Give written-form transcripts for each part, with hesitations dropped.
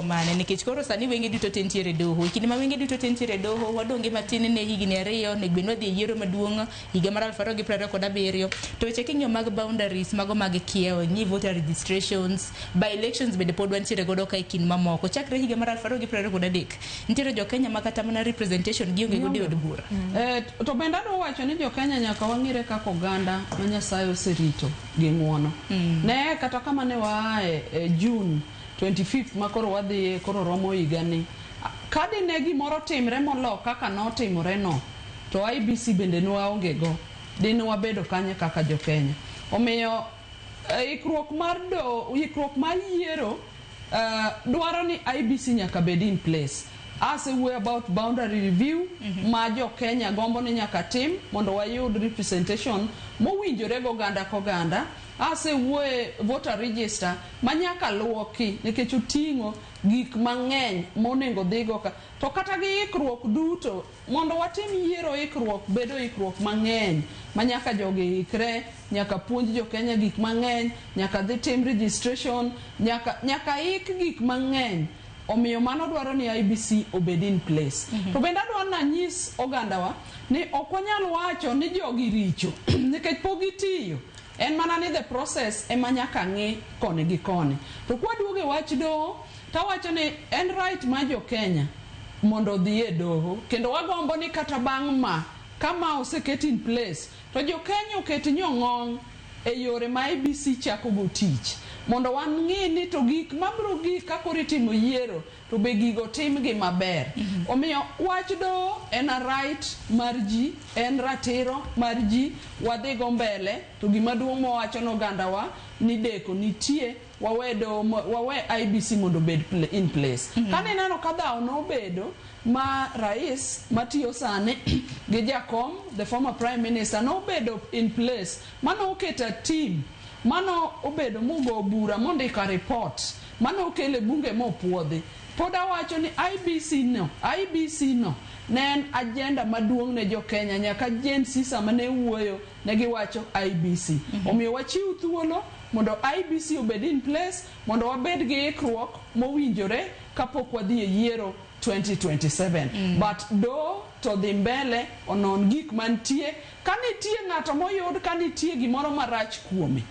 mane nikech koro sani wenge duto te nitiere e doho. E kinde ma wenge duto te nitiere e doho, wadonge matin ne higni 2 onego bed ni wadhi e yiero maduong' higa mar 2027. To weche king'iyo mag boundaries mago mag kiewo, ni voter registrations, by elections bende pod wantiere godo ka e kind mamoko. Chakre higa mar 2023, nitiere jo Kenya ma kata mana representation gionge godo e od bura. To bende adwa wacho ni jo Kenya nyaka wang'ire kaka oganda ma Nyasaye oserito gi ng'uono. Ne kata kama ne waaye e June 25th ma koro wadhiye koro romo higa ni. Ka dine gimoro timre molok kaka notimore no, to IEBC bende ne waonge go, dine wabedo kanye kaka jo Kenya. Omiyo ikruok mar do, ikruok mar yiero dwaro ni IEBC nyaka bed in place. Asewuoyo about boundary review ma jo Kenya gombo ni nyaka tim mondo wayud representation mowinjore go oganda koganda. Asewuoye voter register ma nyaka luoki nikech oting'o gik mang'eny monego dhigo ka. To kata gi ikruok duto, mondo watim yiero ikruok bedo ikruok mang'eny ma nyaka jogi ikre, nyaka puonj jo Kenya gik mang'eny, nyaka dhi tim registration, nyaka ik gik mang'eny. Omiyo mano dwaro ni IEBC obed in place. To bende adwa nanyis ogandawa ni ok wanyal wacho ni jogi richo nikech pok gitiyo. En mana ni the process ema nyaka ng'i koni gi koni. To kwaduogo e wach doho, tawacho ni en right mar jo Kenya mondo odhi e doho kendo wagombo ni kata bang' ma ka ma oseket in place to jo Kenya oket nyong'ong' e yore ma IEBC chako go tich mondo wang'i ni to gik mabiro gik ka koro itimo yiero to be gigo timgi maber. Omiyo wach doho en a right mar ji, en ratiro mar ji, wadhi go mbele to gima duong' mawacho ne ogandawa ni deko nitie wawe doho wawe IEBC mondo obed in place. Kane ineno ka dhawo nobedo ma rais matiyo sani gi jakom the former prime minister nobedo in place mano oketo a team mano obedo mogo bura mondiko a report mano okelo e bunge mopuodhi. Pod awacho ni IEBC no ne en agenda maduong' ne jo Kenya nyaka Gen Z sama ne wuoyo ne giwacho IEBC. Omiyo wachiw thuolo mondo IEBC obed in place mondo wabed gi ikruok mowinjore kapok wadhi e yiero 2027. But doho to dhi mbele onon gik mantie ka nitie ng'ato moyud ka nitie gimoro marach kuome.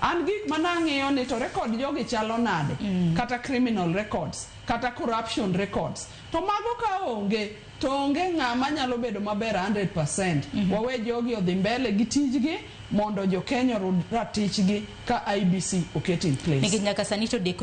An gik manang'iyo ni to record jogi chalo nade kata criminal records kata corruption records to mago ka onge to onge ng'ama nyalo bedo maber 100%. Wawe jogi odhi mbele gi tijgi mondo jo Kenya oyud ratichgi ka IEBC oket in place. Nikech nyaka sani to deko